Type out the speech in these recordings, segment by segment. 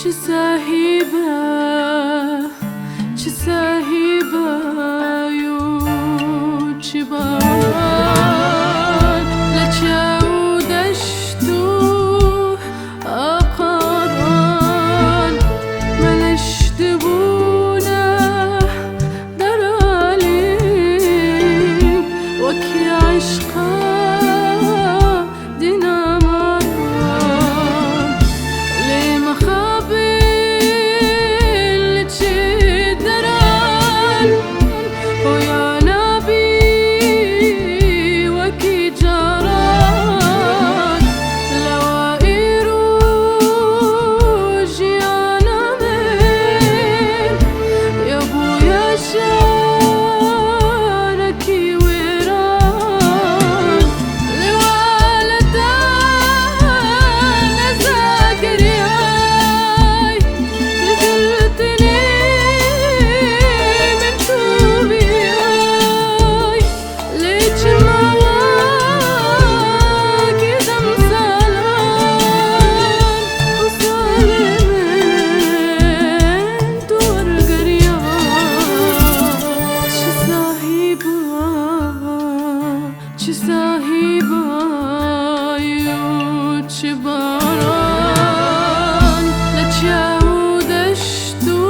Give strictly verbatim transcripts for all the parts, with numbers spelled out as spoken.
Çi sahîbe, çi sahîbe yo, çi baran, leçe û deşt û aqaran, meleş dibûne deralî, wekî eşqa dîna maran, lê mixabin li çi deran, hoya nabî wekî caran. Lewa îro jiyana min ya bûye şarekî wêran. Li welatan ez giriyay, li giltinî min tu biyay. Lê çima wekî demsalan û salê min tu wergeriya? Çi sahîba, çi sahîba yo, çi baran, leçe û deşt û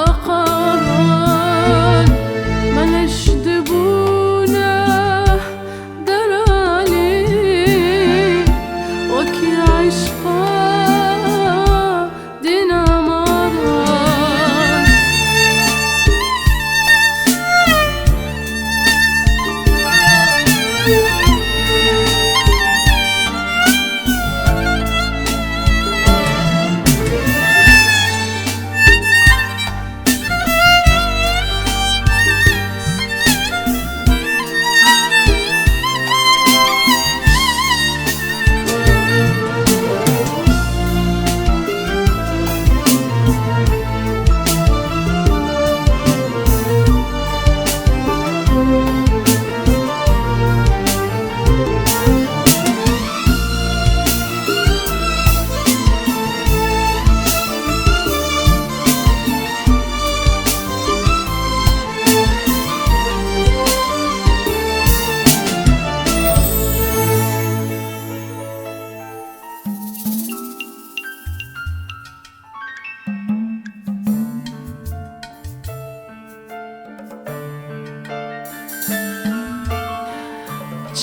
aqaran, meleş dibûne deralî, wekî eşqa dîna maran.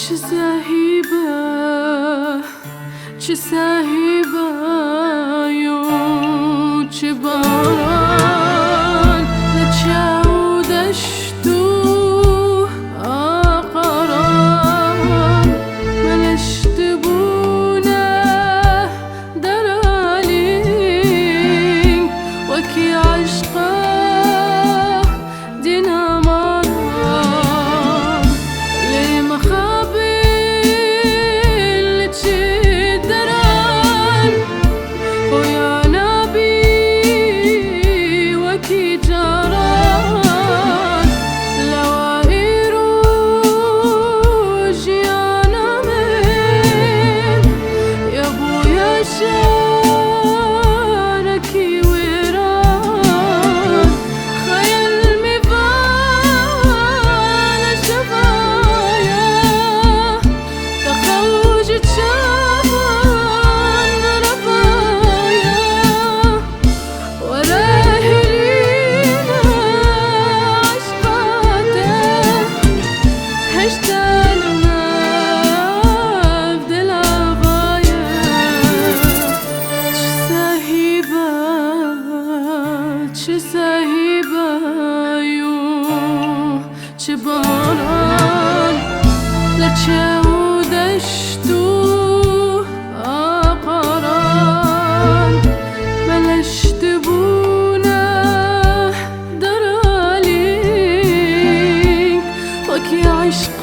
Çi sahîbe, çi sahîbe yo, çi baran, leçe û deşt û aqaran, meleş dibûne deralî, wekî eşqa dîna maran. Lê mixabin li çi deran, hoya nabî wekî caran. Lewa îro jiyana min ya bûye şarekî wêran. Xeyal mîvana şevaye, te xew ji çavan revaye. Were hêlîna eşqa te, heşta li nav dila vaye. Çi sahîbe, çi sahîbe yo, çi baran, leçe û deşt û aqaran, meleş dibûne deralî, wekî eşq